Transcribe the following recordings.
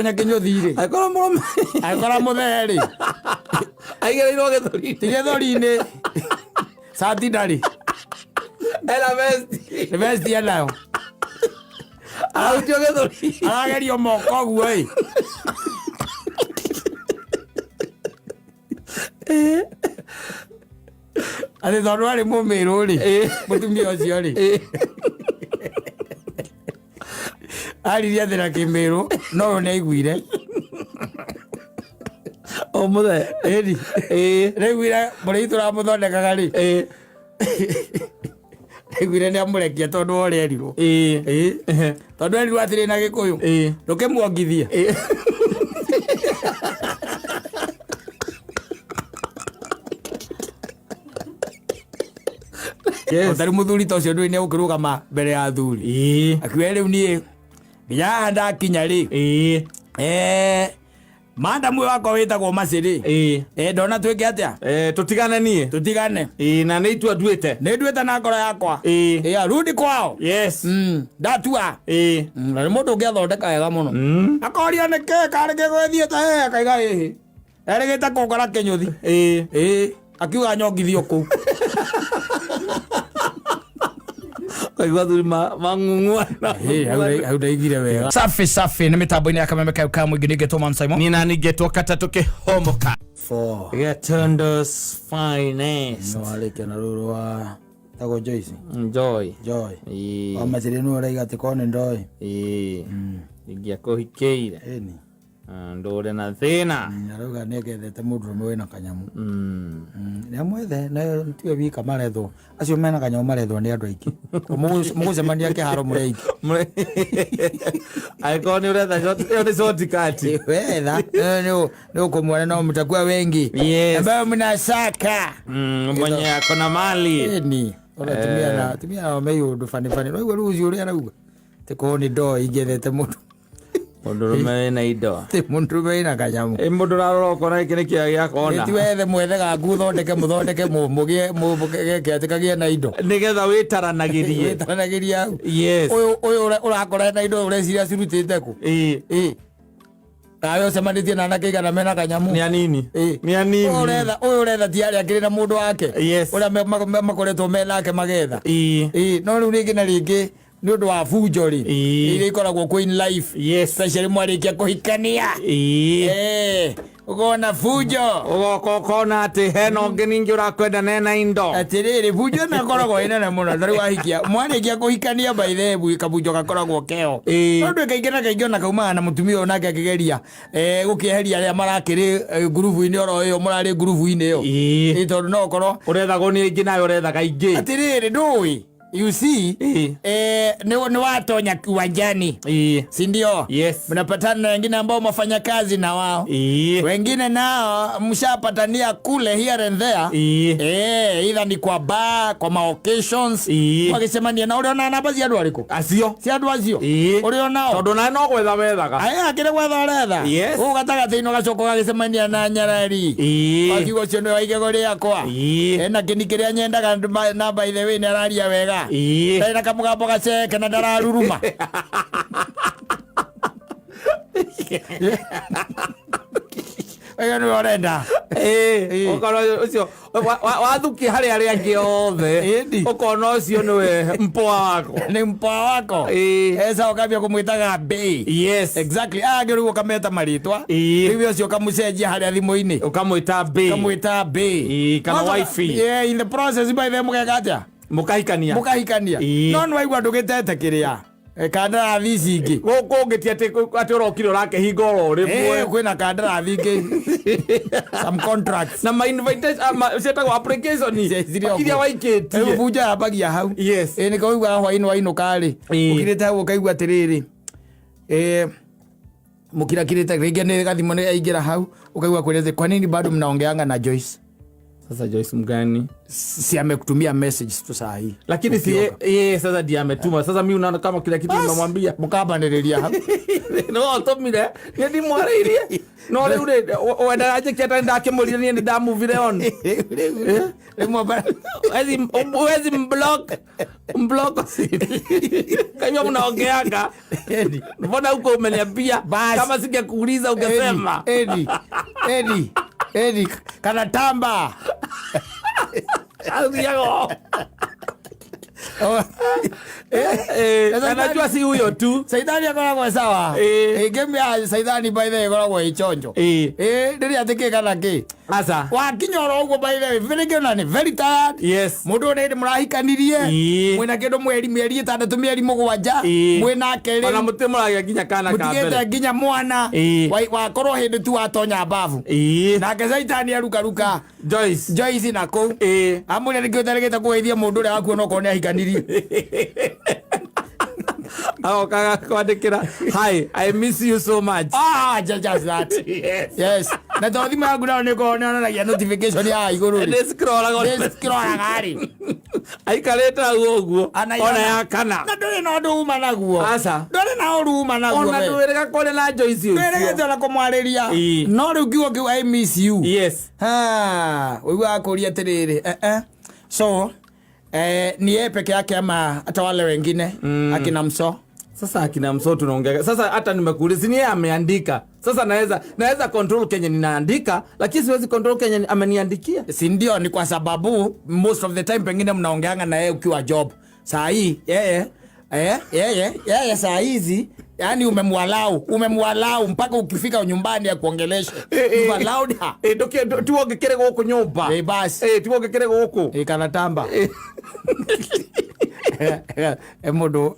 Atonya kĩnyũthi rĩ, Angĩkorwo mũrũme agĩkora mũthee rĩ, aigĩrĩirwo gĩthũri ti gĩthũri-inĩ, cati ndarĩ, ena vesti nĩ vesti enayo. Arahutio gĩthũri. Aragerio moko ũguo ĩ. Atĩ tondũ arĩ mũmĩrũ rĩ, mũtumia ũcio rĩ, aririe atĩ na kĩmĩrũ, no ũyũ nĩ aiguire. O mũthee. Ĩni. Nĩaiguire mũrĩi tũramũthondekaga rĩ, aiguire nĩ amũrekia tondũ wa ũrĩa erirwo. Ĩĩ. Tondũ erirwo atĩrĩ na gĩkũyũ, ndũkĩmuongithie. Ũtarĩ mũthuri ta ũcio ndũĩ nĩ egũkĩrũgama mbere ya athuri. Akiuga rĩu niĩ nginya haha ndakinya rĩ, Madamu ũyũ wakwa wĩtagwo Mercy rĩ, ndona twĩke atĩa? Tũtigane niĩ. Tũtigane. Ĩĩ, na nĩ itua nduĩte. Nĩ nduĩte na ngoro yakwa. Arudi kwao. Yes. Ndatua. Na nĩ mũndũ ũngĩathondeka wega mũno. Akoria nĩ kĩ karĩ gĩgũthiĩte ĩ, akaiga ĩhĩ. Erĩgĩte kũngora kĩnyũthi. Ĩĩ. Akiuga nyongithio kũu. Kaigua athuri mang'ung'uana. Ĩĩ, hau ndaiguire wega. Safi safi nĩ mĩtambo-inĩ ya kameme kau ka mũingĩ ningĩ Tũman Simon. Niĩ nani ngetwo katatũ kĩhomoka. Four. Gatundo's finest. No arĩkia na rũrũ rwa tagwo Joyce. Joy. Joy. Wa Mercy nĩ ũraiga atĩ korwo nĩ ndoĩ. Ĩĩ. Ingĩakũhikĩire. Ĩni. Ndũre na thĩna. Arauga nĩ agethete mũndũrũme wĩna kanyamũ. Nĩ amwethe na tiwe wika marethwo. Acio mena kanyamũ marethwo nĩ andũ aingĩ. Mũgũcemania kĩharo mũrĩ aingĩ. Angĩkorwo nĩ ũretha ĩyo nĩ shortcut. Wetha nĩ ũkũmuona no mtakuwa wengi. Yes. Ambayo mnasaka. Mwenye ako na mali. Ĩni. Ona tumia na tumia nao me ũndũ bani bani. Rĩu rĩu ũcio ũrĩa arauga. Atĩ korwo nĩ ndoĩ ingĩethete mũndũ. Mũndũrũme wĩna indo. Ti mũndũrũme wĩna kanyamũ. Ĩ mũndũ ũrarora ũkona gĩkĩ nĩ kĩoya gĩa kona. Ti wethe mwethe gaku ũthondeke mũthondeke mũgĩe geke atĩ kagĩe na indo. Nĩgetha wĩtaranagĩrie. Wĩtaranagĩrie hau. Yes. Ũyũ ũyũ ũrakora na indo ũreciria cirutĩte kũ? Ĩĩ. Ĩĩ. Nawe ũcemanĩtie na anake igana mena kanyamũ. Nĩ anini. Ĩĩ. Nĩ anini. Ũyũ ũretha ũyũ ũretha ti arĩa akĩrĩ na mũndũ wake. Yes. Ũrĩa makoretwo me nake magetha. Ĩĩ. Ĩĩ. No rĩu rĩngĩ na rĩngĩ nĩ ũndũ wa bunjo rĩ, iria ikoragwo kwĩ in life, Yes. especially mwarĩkia kũhikania. Ũkona bunjo. Ũgoka ũkona atĩ hena ũngĩ ningĩ ũrakwenda na ena indo. Atĩrĩrĩ, bunjo ĩno ĩkoragwo ĩ nene mũno. Ta rĩu wahikia, mwarĩkia kũhikania by the way, kabunjo gakoragwo keho. Tondũ kaingĩ na kaingĩ ona kaumaga na mũtumia ũyũ nake akĩgeria gũkĩeheria arĩa marakĩrĩ ngurubu-inĩ oro ĩyo mũrarĩ ngurubu-inĩ ĩyo. Tondũ no ũkorwo Ũrethagwo nĩ aingĩ nawe ũrethaga aingĩ. Atĩrĩrĩ, ndũĩ. You see, ni watonya uwanjani. Si ndio? Yes. Mnapatana na wengine ambao mafanya kazi na wao. Wengine nao mshapatania kule here and there. Either ni kwa bar, kwa ma occasions. Magĩcemania na ũrĩona namba cia andũ arĩkũ? Acio. Cia andũ acio. Ũrĩona o? Tondũ nawe no gwetha wethaga. Aya, akĩrĩ gwetha ũretha. Yes. Gũkũ gatagatĩ-inĩ ũgacoka ũgagĩcemania na nyarari. Wakiuga ũcio nĩwe wa igego rĩakwa. Ena kĩni kĩrĩa nyendaga na by the way nĩ araria wega. Ndarĩ na kamũgambo gaceke na ndararuruma. Ũyũ nĩwe ũrenda. Ũkorwo ũcio wathukia harĩ arĩa angĩ othe. Ĩni. Ũkona ũcio nĩwe mpoa wako. Nĩ mpoa wako. Esa ũkambia kũmwĩtaga mbĩ. Yes. Exactly. Aya angĩ rĩu ũkameta marĩtwa. Rĩu ũcio ũkamũcenjia harĩa thimũ-inĩ. Ũkamwĩta mbĩ. Ũkamwĩta mbĩ. Kana Wacoka- wifey. Yeah, in the process by the way mũgeka atĩa? Mũkahikania. Mũkahikania. No nĩ waigua ndũgĩtete kĩrĩa. Kandarathi ici ingĩ. Gũkũ ũngĩ ti atĩ ũrokire ũrakĩhinga oro rĩmwe. Kwĩna kandarathi ingĩ. Some contracts. Na ma invitation, ciĩtagwo application Zirĩ o iria kuo. waikĩtie. Rĩu bunja yambagia hau. Yes. Nĩkĩo ũiguaga hwaĩ-inĩ wainũka rĩ. Ũkirĩte hau ũkaigua atĩrĩrĩ. Mũkirakirĩte rĩngĩ nĩ gathimũ nĩ aingĩra hau ũkaigua kwĩrĩte kwa nini bado mnaongeanga na Joyce? Sasa Joyce mgani? Si amekutumia message tu saa hii. Lakini si yeye sasa ndiye ametuma. Sasa mimi unaona kama kila kitu nimemwambia. Mukabanĩrĩria hau. No atũmire niĩ ndimwarĩirie no rĩu rĩ wendaga njĩke atĩ ndakĩmũrire niĩ nĩ ndamuvire on. Rĩu Huwezi mblock mblock kaimia mnaongeanga. Edi. Mbona huko umeniambia? Basi. Kama singekuuliza ungesema. Edi, Edi, Edi, kana tamba. Athiaga. Oh. Na najua si huyo tu. Saithani akoragwo sawa. Game ya Saithani by the way ĩkoragwo ĩ chonjo. Rĩrĩa atĩ kĩ kana kĩ. Asa. Wakinya oro ũguo by the way, very good na nĩ very tired. Yes. Mũndũ ũyũ nĩ hĩndĩ mũrahikanirie. Mwĩna kĩndũ mweri mĩeri ĩtandatũ mĩeri mũgwanja. Mwĩnake Ona rĩu. mũtirĩ mũragĩa nginya kana ka Mũtigĩte mbere. nginya mwana. Wakorwo hĩndĩ tu watonya babu. Nake Saitani arukaruka. Joyce. Joyce na kũu. Amũrĩa nĩkĩo ũtaregete kũgeithia mũndũ ũrĩa wakuona okorwo nĩ ahikanirie. Agokaga kwandĩkĩra hi, I miss you so much. Ah, just that. Yes. Yes. Na tondũ thimũ yaku nayo nĩ ĩkoragwo nĩyonanagia notification ya igũrũ rĩ. Nĩ scrollaga. Nĩ scrollaga rĩ. Aikarĩte hau ũguo Anaiona. ona ya kana. Na ndũrĩ na ũndũ uma naguo. Aca. Ndũrĩ na ũru uma naguo. Ona we. ndwĩrĩga kwaria na Joyce ũcio. Ndwĩrĩgĩte ona kũmwarĩria. No rĩu kiugo kĩu I miss you. Yes. Ha, ũiguaga kũria atĩrĩrĩ. So, ni yeye peke yake ama hata wale wengine akina Mso? Sasa akina Mso tunaongea. Sasa hata nimekuuliza, si ni yeye ameandika. Sasa naweza control kenye ninaandika, lakini siwezi control kenye ameniandikia. Si ndio? Ni kwa sababu most of the time pengine mnaongeanga na yeye ukiwa job. Saa hii yeye yeye saa hizi yani umemwalau mpaka ukifika nyumbani ya kuongelesha. You've allowed her. Tuongekere gũkũ nyũmba. Basi. Tuongekere gũkũ. Kana tamba. Mũndũ.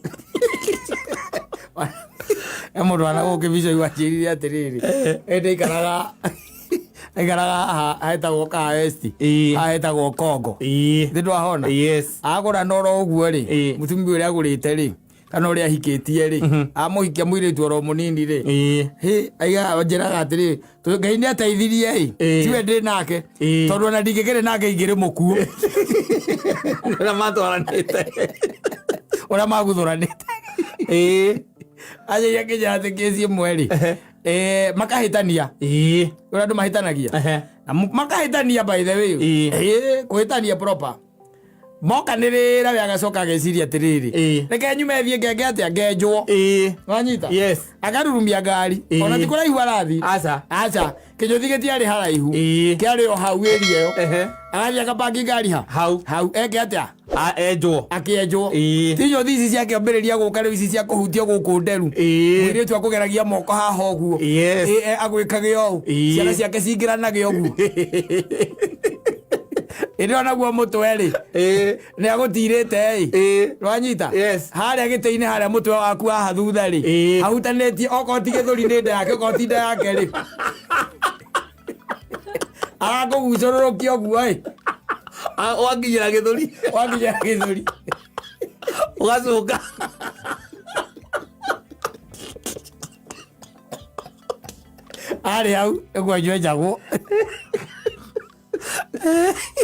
Mũndũ ana gũkũ mbica igwachĩrire atĩrĩrĩ. Ndaikaraga haha hetagwo Kahawa West. Haha hetagwo Kongo. Nĩ ndwahona? Yes. Agũra na oro ũguo rĩ, mũtumia ũrĩa agũrĩte rĩ, kana ũrĩa ahikĩtie rĩ, amũhikia mũirĩtu oro mũnini rĩ. Hĩ, aigaga njĩraga atĩrĩ, Ngai nĩ ateithirie ĩ, tiwe ndĩ nake. Tondũ ona ndingĩkĩrĩ nake ingĩrĩ mũkuũ. Ũrĩa matwaranĩte. Ũrĩa maguthũranĩte. Aca akĩnjĩra atĩ kĩci ĩmwe rĩ, makahĩtania. Ũrĩa andũ mahĩtanagia. Na makahĩtania by the way. Kũhĩtania proper. Mokanĩrĩra we agacoka ageciria atĩrĩrĩ. Reke nyume thiĩ ngenge atĩa ngenjwo. Wanyita? Yes. Akarurumia ngari. Ona ti kũraihu arathiĩ. Aca. Aca. Kĩnyũthi gĩtiarĩ haraihu. Kĩarĩ o hau area ĩyo. Agathiĩ akapaki ngari ha? Hau. Hau. Eke atĩa? Enjwo. Akĩenjwo. Ti nyũthi ici ciakĩambĩrĩria gũka rĩu ici cia kũhutio gũkũ nderu. Mũirĩtu akũgeragia moko haha ũguo. Yes. Agwĩkage ũũ. Ciana ciake cingĩranage ũguo. Ĩndĩ onaguo mũtwe rĩ. Nĩ agũtirĩte ĩ. Wanyita? Yes. Harĩa gĩtĩ-inĩ harĩa mũtwe waku haha thutha rĩ. Ahutanĩtie okorwo ti gĩthũri nĩ nda yake, okorwo ti nda yake rĩ. Arakũgucũrũrũkia ũguo ĩ. Wakinyĩra gĩthũri. Wakinyĩra gĩthũri. Ũgacoka. Arĩ hau nĩkwenjwo enjagwo.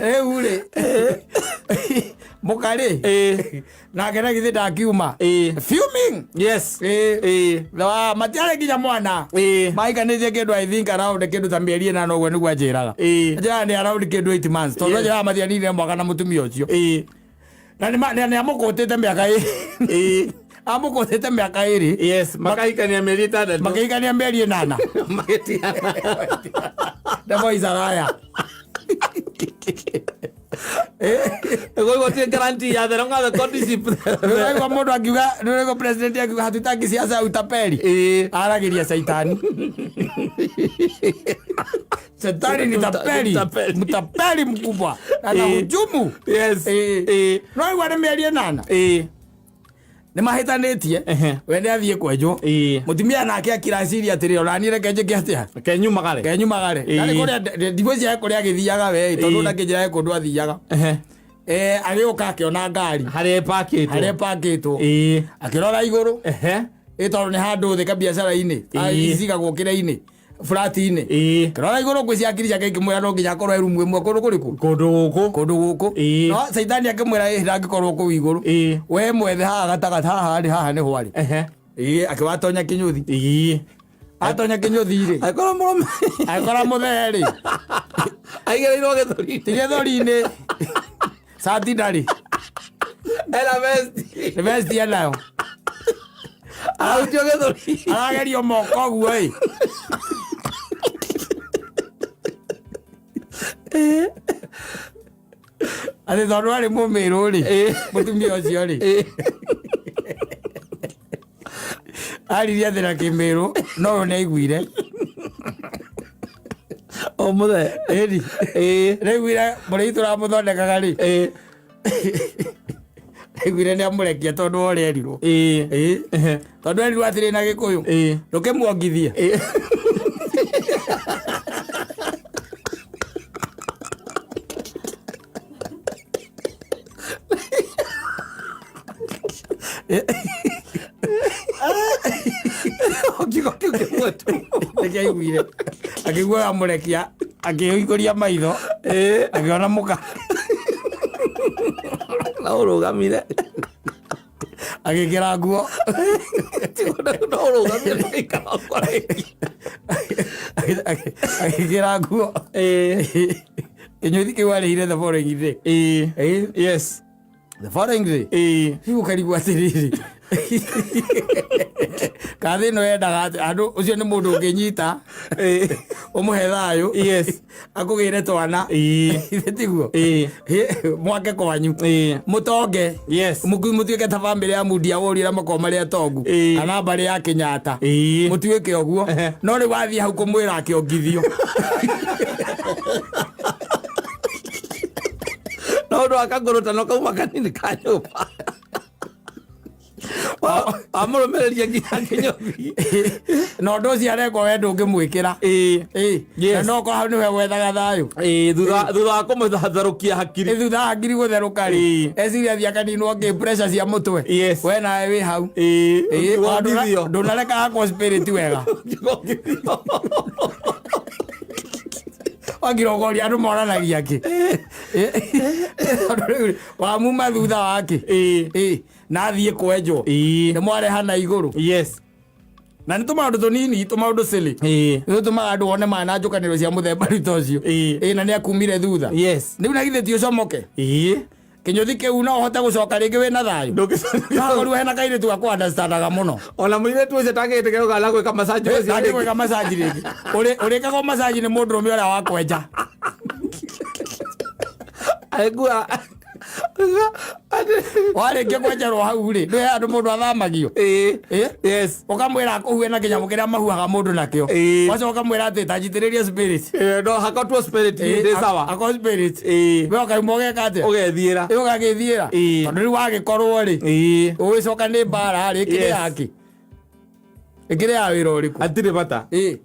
Rĩu rĩ, mũka rĩ, nake na githĩ ndakiuma. Fuming. Yes. Na matiarĩ nginya mwana. Maikanĩtie kĩndũ I think around kĩndũ ta mĩeri ĩnana ũguo nĩguo anjĩraga. Anjĩraga nĩ around kĩndũ 8 months. Tondũ anjĩraga matianire mwaka na mũtumia ũcio. Na nĩ amũkũtĩte mĩaka ĩrĩ. Amũkũtĩte mĩaka ĩrĩ. Yes, makahikania mĩeri ĩtandatũ. Makĩhikania mĩeri ĩnana. Magĩtigana. The boys are higher. Nĩguo gũtirĩ guarantee ya the longer the courtship. Nĩũraigua mũndũ akiuga, nĩũraigua president akiuga hatutaki siasa ya utapeli. Aragĩria Saitani. Shetani ni tapeli. Mtapeli. Mtapeli mkubwa. Anahujumu. Yes. No igua nĩ mĩeri ĩnana. Nĩ mahĩtanĩtie. We nĩ athiĩ kwenjwo. Mũtumia nake akiraciria atĩrĩ, ona niĩ reke njĩke atĩa? Kenyumagare. Kenyumagare. Ndarĩ kũrĩa ndigwĩciria kũrĩa agĩthiaga we, tondũ ndakĩnjĩra he kũndũ athiaga. Agĩũka akĩona ngari. Harĩa ĩpakĩtwo. Harĩa ĩpakĩtwo. Akĩrora igũrũ. Tondũ nĩ handũ thĩ kabiacara-inĩ. Cigagwo kĩrĩa-inĩ. flat-inĩ. Ĩĩ. Kĩrora igũrũ ngwĩciria hakiri ciake ikĩmwĩra no nginya akorwo e rumu ĩmwe kũndũ kũrĩkũ? Kũndũ gũkũ. Kũndũ gũkũ. Ĩĩ. No caitani akĩmwĩra ĩ ndangĩkorwo kũu igũrũ. Ĩĩ. We mwethe haha gatagatĩ haha rĩ haha nĩho arĩ. Ehe. Ĩĩ akĩwatonya kĩnyũthi. Ĩĩ. Atonya kĩnyũthi rĩ. Agĩkora mũrũme. Agĩkora mũthee rĩ. Aigĩrĩirwo gĩthũri. Ti gĩthũri-inĩ. Cati ndarĩ. Ena vesti. Nĩ vesti enayo. Arahutio gĩthũri. Aragerio moko ũguo ĩ. Atĩ tondũ arĩ mũmĩrũ rĩ. Ĩĩ. Mũtumia ũcio rĩ. Ĩĩ. Aririe atĩ na kĩmĩrũ no we nĩaiguire. O mũthee. Ĩni. Ĩĩ. Nĩaiguire mũrĩi tũramũthondekaga rĩ. Ĩĩ. Nĩaiguire nĩamũrekia tondũ wa ũrĩa erirwo. Ĩĩ. Ĩĩ. Ehe. Tondũ erirwo atĩrĩ na gĩkũyũ. Ĩĩ. Ndũkĩmuongithie. Ĩĩ. Kiugo kĩu kĩmwe tu. Nĩkĩo aiguire. Akĩigua amũrekia akĩhingũria maitho. Ĩĩ. Akĩona mũka. Na ũrũgamire. Agĩkĩra nguo. No ũrũgamire ndũgĩikara ũkoretie. Agĩkĩra nguo. Ĩĩ. Kĩnyũthi kĩu arĩhire the following day. Ĩĩ. Ĩĩ. Yes. The following day. Ĩĩ. Rĩu ũkarigwo atĩrĩrĩ. Kathĩ ĩno yendaga atĩ andũ ũcio nĩ mũndũ ũngĩnyita. Ĩĩ. Ũmũhe thayũ. Yes. Akũgĩre twana. Ĩĩ. Ithe tiguo? Ĩĩ. Mwake kwanyu. Ĩĩ. Mũtonge. Yes. Mũtuĩke ta bamĩrĩ ya Mundia Wori arĩa makoragwo marĩ atongu. Ĩĩ. Kana mbarĩ ya Kenyatta. Ĩĩ. Mũtuĩke ũguo. Ehe. No rĩu wathiĩ hau kũmwĩra akĩongithio. No ũndũ wa kangũrũtano kauma kanini ka nyũmba. Wamũrũmĩrĩria nginya kĩnyũthi. Na ũndũ ũcio arekwo we ndũngĩmwĩkĩra. Ĩĩ. Ĩĩ. Yes. Na no okorwo hau nĩwe gwethaga thayũ. Ĩĩ, thutha wa kũmũtharũkia hakiri. Ĩ thutha wa ngiri gũtherũka rĩ. Ĩĩ. Eciria athiĩ akaninwo kĩ pressure cia mũtwe. Yes. We nawe wĩ hau. Ĩĩ. Ĩĩ, Ũkĩgongithio. ndũnareka hakwo spirit wega. Ũkĩgongithio. Wagira ũkoria andũ moranagia kĩ. Tondũ rĩu wamuma thutha wake. Ĩĩ. Ĩĩ. Na athiĩ kwenjwo. Ĩĩ. Nĩ mwareha na igũrũ. Yes. Na nĩ tũmaũndũ tũnini tũmaũndũ silly. Ĩĩ. Nĩ tũtũmaga andũ one mana njũkanĩro cia mũthemba rĩu ta ũcio. Ĩĩ. Ĩĩ na nĩ akumire thutha. Yes. Rĩu na githĩ ti ũcomoke. Ĩĩ. Kĩnyũthi kĩu no ũhote gũcoka rĩngĩ wĩna thayũ. Akorwo hena kairĩtu gakũ-understandaga mũno. Ona mũirĩtu ũcio tangĩtĩkĩra gũka gwĩka massage ũcio Ndangĩ rĩngĩ. gwĩka massage rĩngĩ. Ũrĩkagwo massage nĩ mũndũrũme ũrĩa wakwenja. Aigua. Warĩkia kwenjerwo hau rĩ, ndwĩ handũ mũndũ athamagio. Ĩĩ. Ĩĩ. Yes. Ũkamwĩra akũhue na kĩnyamũ kĩrĩa mahuhaga mũndũ nakĩo. Ĩĩ. Wacoka ũkamwĩra atĩ ta njitĩrĩrie spirit. Ĩĩ, no hakotwo spirit Ĩĩ, ndĩ sawa. Ako spirit. Ĩĩ. We ũkauma ũgeka atĩa? Ũgethiĩra. Ĩĩ, ũgagĩthiĩra. Ĩĩ. Tondũ rĩu wagĩkorwo rĩ, Ĩĩ. ũgĩcoka nĩ mbara rĩ, ĩkĩrĩ Yes. yake. Ĩkĩrĩ ya wĩra ũrĩkũ? Hatirĩ bata. Ĩĩ.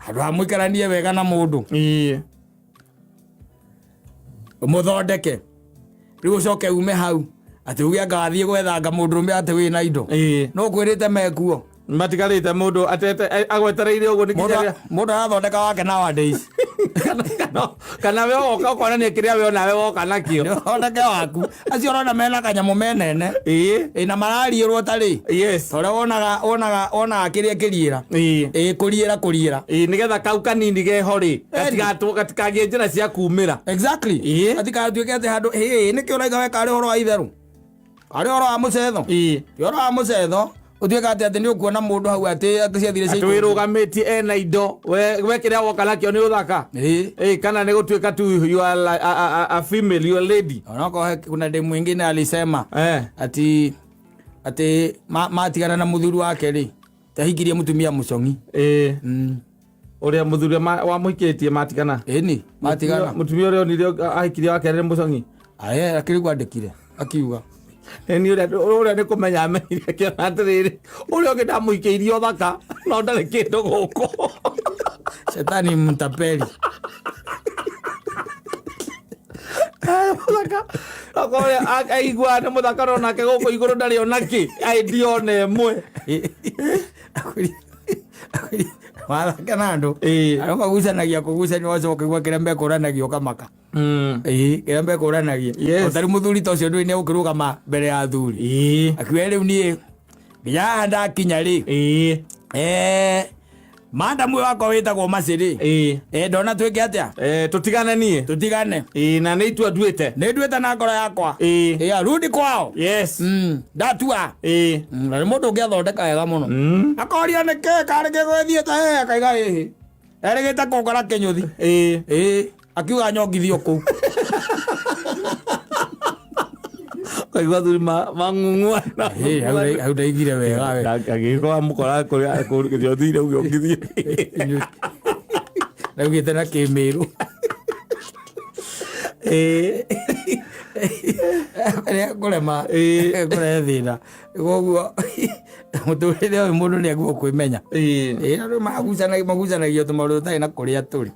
Handũ ha mũikaranie wega na mũndũ. Ĩĩ. Mũthondeke. Rĩu ũcoke ume hau. Atĩ uge anga wathiĩ gwethanga mũndũrũme atĩ wĩna indo. Ĩĩ. No kwĩrĩte mekuo. Matigarĩte mũndũ atete agwetereire ũguo nĩ Mũndũ nginya mũndũ arathondeka wake nowadays. kana we woka ũkonania kĩrĩa we onawe woka nakĩo. Thondeke waku. Acio ũrona mena kanyamũ menene. Ĩĩ. Ĩ na marariĩrwo tarĩ. Yes. Ta ũrĩa wonaga kĩrĩa kĩriĩra. Ĩĩ. Ĩ kũriĩra kũriĩra. Ĩĩ nĩgetha kau kanini geho rĩ gatikagĩe njĩra cia kumĩra. Exactly. Ĩĩ. Gatigatuĩke atĩ handũ ĩ nĩkĩo ũraiga we karĩ ũhoro wa itherũ. Karĩ ũhoro wa mũcetho. Ĩĩ. Ti ũhoro wa mũcetho. Ũtuĩke atĩ nĩ ũkuona mũndũ hau atĩ ciathire Atĩ wĩrũgamĩtie ena indo we kĩrĩa woka nakĩo nĩ ũthaka. Ĩĩ. Ĩĩ kana nĩ gũtuĩka tu you are like a female, you are lady. Onokorwo kuna demu mwingine alisema Eh. ati ati matigana na mũthuri wake rĩ tahikirie mũtumia mũcong'i. Ĩĩ. Ũrĩa mũthuri wamũhikĩtie matigana. Ĩni matigana. Mũtumia ũrĩa onire ahikirie wa kerĩ nĩ mũcong'i. Aye akĩrĩ kwandĩkire akiuga. Ĩni ũrĩa nĩ kũmenya amenyire akĩona atĩrĩrĩ ũrĩa ũngĩ ndamũikĩirie ũthaka no ndarĩ kĩndũ gũkũ. Shetani mtapeli. Mũthaka okorwo ũrĩa aiguaga nĩ mũthaka no nake gũkũ igũrũ ndarĩ ona kĩ aindi ona ĩmwe. Wathake na andũ. Ĩĩ. Andũ magucanagia kũgucania ũgacoka ũkaigua kĩrĩa mekũranagia ũkamaka. Ĩĩ, kĩrĩa mekũranagia. Yes. O ta rĩu mũthuri ta ũcio ndũĩ nĩegũkĩrũgama mbere ya athuri. Ĩĩ. Akiuga rĩu niĩ nginya haha ndakinya rĩ. Ĩĩ. Madam ũyũ wakwa wĩtagwo Mercy rĩ. Ĩĩ. Ndona twĩke atĩa? Tũtigane niĩ. Tũtigane. Ĩĩ, na nĩ itua nduĩte. Nĩ nduĩte na ngoro yakwa. Ĩĩ. Ĩĩ, arudi kwao. Yes. Ndatua. Ĩĩ. Na nĩ mũndũ ũngĩathondeka wega mũno. Akoria nĩ kĩ karĩ gĩgũthiĩte ĩ akaiga ĩhĩ. Erĩgĩte kũngora kĩnyũthi. Ĩĩ. Ĩĩ, akiuga nyongithio kũu. Kaigua athuri mang'ung'uana. Ĩĩ, hau ndaiguire wega we. Agĩkorwo amũkora kũrĩa kũrĩa ũthire ũgĩongithie. Ndaugĩte na kĩmĩrũ. Ĩĩ. Rĩrĩa ngũrema Ĩĩ. ngũrehe thĩna. Koguo mũtũrĩre ũyũ mũndũ nĩ agĩrĩirwo kwĩmenya. Ĩĩ. Ĩĩ, andũ magucanagia tũmaũndũ tũtarĩ na kũrĩa tũrĩ.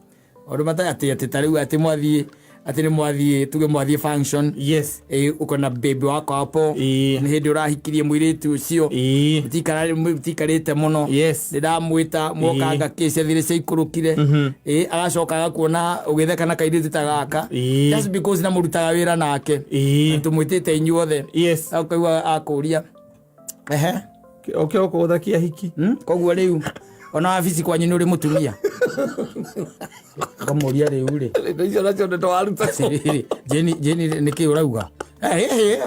Maũndũ matarĩ atĩ atĩ ta rĩu atĩ mwathiĩ atĩ nĩ mwathiĩ tuge mwathiĩ function. Yes. Ĩĩ, uko na baby wako hapo. Ĩĩ. Nĩ hĩndĩ ũrahikirie mũirĩtu ũcio. Ĩĩ. Mũtikarĩte mũno. Yes. Nĩ ndamwĩta mwokanga kĩ ciathire ciaikũrũkire. Ĩĩ, agacoka agakuona ũgĩtheka na kairĩtu ta gaka. Ĩĩ. Just because namũrutaga wĩra nake. Ĩĩ. Tũmwĩtĩte inyuothe. Yes. Ũkaigua akũria. Ehe. Oke ũkũgũthakia hiki. Koguo rĩu ona wabici kwanyu nĩ ũrĩ mũtumia. Ũkamũria rĩu rĩ. Indo icio nacio nĩ twaruta. Atĩrĩrĩ, Jane Jane nĩ kĩ ũrauga?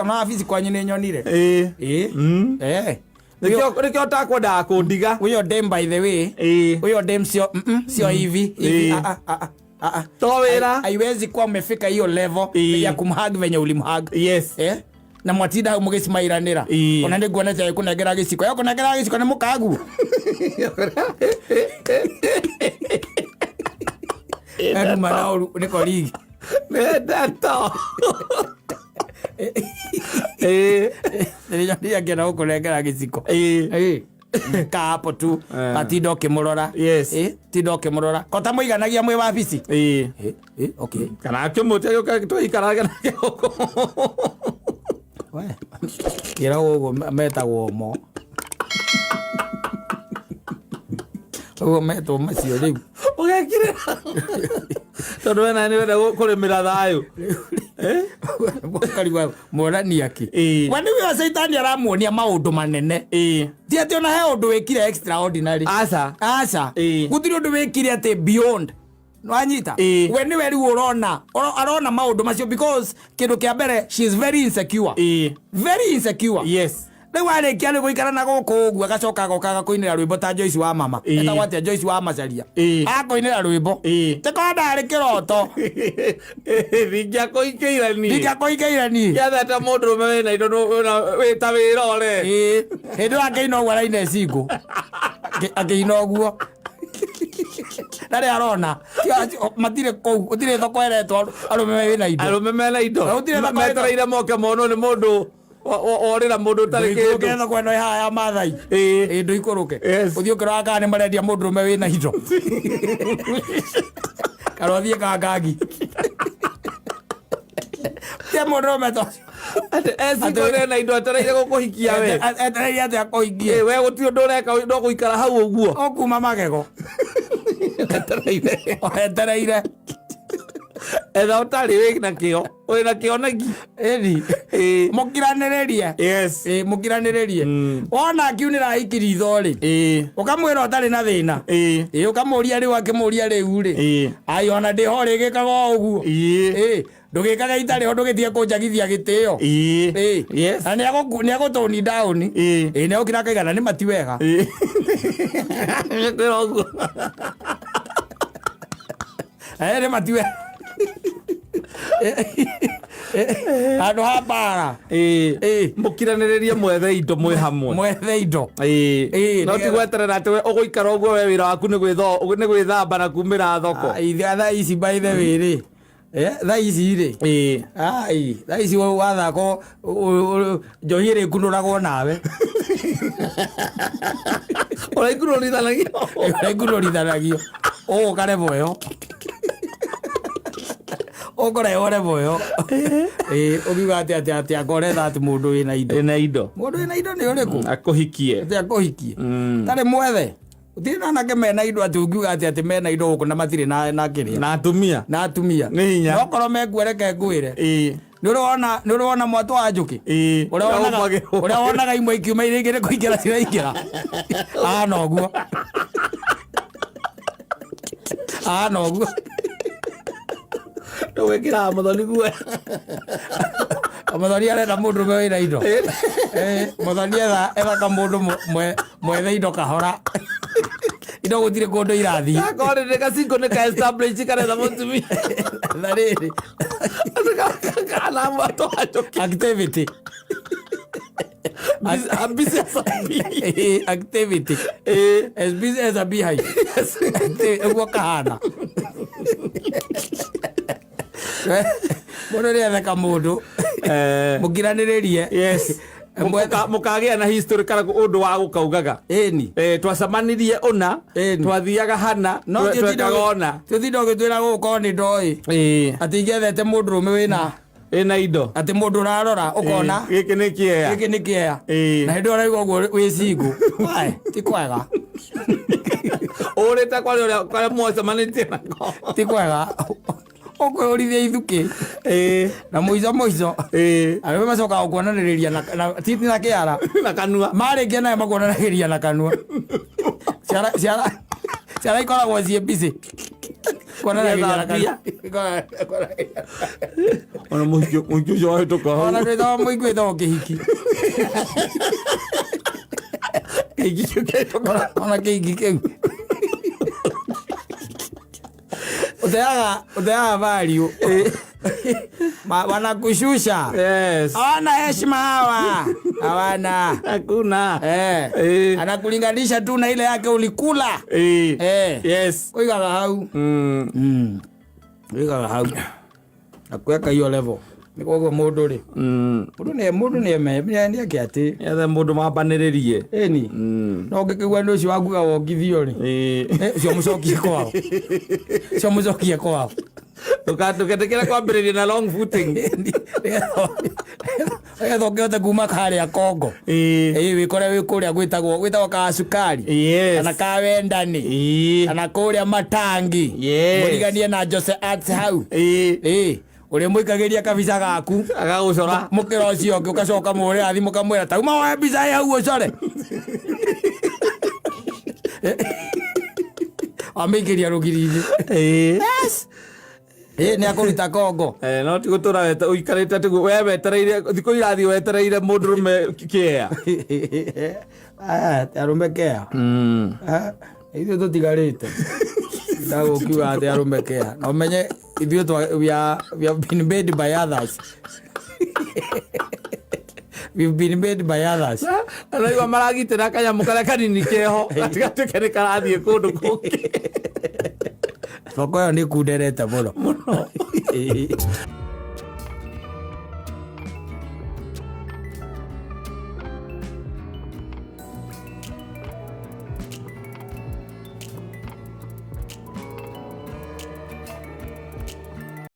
Ona wabici kwanyu nĩ nyonire. Ĩĩ. Ĩĩ. Eh. Nĩkĩo ũtakwendaga kũndiga. Huyo dem by the way. Ĩĩ. Huyo dem sio sio hivi hivi. Ĩĩ. Ah, ah, ah, ah, ah. To wĩra. Haiwezi kuwa umefika hiyo level Ĩĩ. ya kumhug venye ulimhug. Yes. Eh? Na mwatinda hau mũgĩcimairanĩra. Ĩĩ. Ona nĩ nguona ta kũnengera gĩciko. Ya kũnengera gĩciko nĩ mũkagu. Andũ maraũru nĩ korigi. Nĩ ndeto. Ĩĩ. Nĩnyonire akĩenda gũkũnengera gĩciko. Ĩĩ. Ĩĩ. Kaa hapo tu Eh. atinda ũkĩmũrora. Yes. Ĩĩ, tinda ũkĩmũrora. Ko ta mũiganagia mwĩ wabici. Ĩĩ. Ĩĩ, ĩĩ, okay. Kana akĩmũtia gĩũke tũikarage nake gũkũ. We. Kĩragwo ũguo metagwo mo. Ũguo metwo macio rĩu. Ũgekire. Tondũ we nawe nĩ wenda kũrĩmĩra thayũ. Ũkarigwo muonania kĩ. Ĩĩ. We nĩwe caitani aramuonia maũndũ manene. Ĩĩ. Ti atĩ ona he ũndũ wĩkire extraordinary. Aca. Aca. Ĩĩ. Gũtirĩ ũndũ wĩkire atĩ beyond. Wanyita? Ĩĩ. We nĩwe rĩu ũrona arona maũndũ macio because kĩndũ kĩa mbere she is very insecure. Ĩĩ. Very insecure. Yes. Rĩu arĩkia nĩ gũikara na gũkũ ũguo agacoka agoka agakũinĩra rwĩmbo ta Joyce wa mama. Ĩĩ. Etagwo atĩa Joyce wa Macharia. Ĩĩ. Agakũinĩra rwĩmbo. Ĩĩ. Tĩkorwo ndarĩ kĩroto. Ndingĩakũhikĩire niĩ. Ndingĩakũhikĩire niĩ. Kĩathete mũndũrũme wĩna indo wĩ ta wĩra ũre. Ĩĩ. Hĩndĩ ĩyo akĩina ũguo araina ĩcingũ. Akĩina ũguo. Na rĩ arona. Matirĩ kũu. Gũtirĩ thoko ĩretwo arũme wĩna indo. Arũme mena indo. Gũtirĩ thoko Metereire moke monwo nĩ mũndũ orĩra mũndũ ũtarĩ Ndũikũrũke kĩndũ. thoko ĩno ĩ haha ya Maathai. Ĩĩ. Ĩĩ ndũikũrũke. Yes. Ũthiĩ ũkĩroraga kana nĩ marendia mũndũrũme wĩna indo. Kana ũthiĩ kangangi. Tia mũndũrũme ta ũcio. Atĩ ecikũrĩ na indo etereire gũkũhikia we. Etereire atĩ akũhikie. Ĩĩ, we gũtirĩ ũndũ ũreka no gũikara hau ũguo. Ũkuma magego. Etereire. Etereire. Etha ũtarĩ wĩna kĩo. Wĩna kĩoneki. Ĩni. Ĩĩ. Mũkiranĩrĩrie. Yes. Ĩĩ mũkiranĩrĩrie. Wona akiunĩra hiki ritho rĩ. Ĩĩ. Ũkamwĩra ũtarĩ na thĩna. Ĩĩ. Ĩĩ ũkamũria rĩu akĩmũria rĩu rĩ. Ĩĩ. Ai ona ndĩho rĩgĩkaga o ũguo. Ĩĩ. Ĩĩ. Ndũgĩkaga itarĩ ho ndũgĩtige kũnjagithia gĩtĩo. Ĩĩ. Ĩĩ. Yes. Na nĩagũtũni down. Ĩĩ. Ĩĩ nĩagũkira akaigana nĩ mati wega. Ĩĩ. Kwĩra ũguo. Nĩ mati wega. Handũ ha mbara. Ĩĩ. Ĩĩ. Mũkiranĩrĩrie mwethe indo mwĩ hamwe. Mwethe indo. Ĩĩ. Ĩĩ, No ti nĩgetha- gweterera atĩ we ũgũikara ũguo we wĩra waku nĩ gwĩthamba na kumĩra thoko. Ai, thaa ici by the way rĩ. Thaa ici rĩ. Ĩĩ. Ai, thaa ici wathako njohi ĩrĩkunũragwo nawe. Ũraikunũrithanagia. Ĩrĩkunũrithanagio. Ũgũka level ĩyo. Ũkũrehwo level ĩyo. Ĩĩ, ũkiuga atĩ atĩ atĩ anga ũretha atĩ mũndũ wĩna indo. Wĩna indo. Mũndũ wĩna indo nĩ ũrĩkũ? Akũhikie. Atĩ akũhikie. Tarĩ mwethe. Gũtirĩ na anake mena indo atĩ ũngiuga atĩ atĩ mena indo gũkũ na matirĩ na kĩrĩa. Na atumia. Na atumia. Nĩ hinya. No korwo mekuo reke ngwĩre. Nĩ ũrĩ wona, nĩ ũrĩ wona mwatũ wa njũkĩ? Ĩĩ. Ũrĩa wonaga, ũrĩa wonaga imwe ikiuma iria ingĩ nĩ kũingĩra ciraingĩra. Ahana ũguo. Ahana ũguo. Ndũgwĩkĩraga mũthoni guoya. Mũthoni arenda mũndũ ũmwe wĩna indo. Mũthoni etha kamũndũ mwethe indo kahora. Indo gũtirĩ kũndũ irathiĩ. Akorwo nĩ gacingo nĩ ka establish karetha mũtumia. Na rĩrĩ. Kana mwatũ wa njũkĩ. Activity. I'm busy as a bee. Activity. As busy as a beehive. Ũguo kahana. Mũndũ nĩ ethe kamũndũ. Mũkiranĩrĩrie. Yes. Mũkagĩa na history kana ũndũ wa gũkaugaga. Ĩni. Twacemanirie ũna, twathiaga hana, twekaga ũna. Tũtinda ũgĩtwĩra gũkũ nĩ ndoĩ. Atĩ ingĩethete mũndũrũme wĩna ĩna indo. Atĩ mũndũ ũrarora ũkona. Gĩkĩ nĩ kĩea. Gĩkĩ nĩ kĩea. Na hĩndĩ ĩyo ũraigua ũguo wĩ single. Wae, ti kwega. Ũrĩte kwa ũrĩa kwa mwacemanĩtie nako. Ti kwega. Ũkwĩyũrithia ithukĩ. Na mũico mũico. Arũme macokaga gũkuonanĩrĩria na ti na kĩara. Na kanua. Marĩkia nayo makuonanagĩria na kanua. Ciara ciara ciara ikoragwo ciĩ busy. Kuonanagĩria na kanua. Ona mũhiki ũcio wahĩtũka hau. Ona twĩtaga mũhiki wĩtagwo kĩhiki. Kĩhiki kĩu kĩahĩtũka. Ona kĩhiki kĩu. Uteaga value. Wanakushusha. Yes. Hawana heshima hawa. Hawana. Hakuna. Anakulinganisha tu na ile yake ulikula. Yes. Kuigaga hau. Kuigaga hau. Nakuweka hiyo level. Nĩ koguo mũndũ rĩ. Mũndũ nĩ mũndũ nĩ eme nĩ ake atĩ. Ethe mũndũ mambanĩrĩrie. Ĩni. No ũngĩkĩigua nĩ ũcio wakuga wongithio rĩ. Ũcio mũcokie kwao. Ũcio mũcokie kwao. Ndũgetĩkĩre kwambĩrĩria na long footing. Nĩgetha ũkĩhote kuma karĩa Kongo. Wĩkore wĩ kũrĩa gwĩtagwo ka cukari. Kana ka wendani. Kana kũrĩa matangi. Mũriganie na Jose Arts hau. Ũrĩa mũikagĩria kabica gaku. Agagũcora. Mũkĩra ũcio ũngĩ ũgacoka mũhũrĩra thimũ ũkamwĩra tauma woe mbica ĩ hau ũcore. Wamĩikĩria rũgiri-inĩ. Yes. Nĩ akũruta Kongo. No ti gũtũra ũikarĩte atĩ we wetereire thikũ irathiĩ wetereire mũndũrũme kĩea. Arũme kea. Ithuĩ tũtigarĩte. Ndagũkiuga atĩ arũme kea. Na ũmenye ithuĩ we have been made by others. We've been made by others. Araigua maragitĩra kanyamũ karĩa kanini keho gatigatuĩke nĩ karathiĩ kũndũ kũngĩ. Thoko ĩyo nĩ kunderete mũno. Mũno.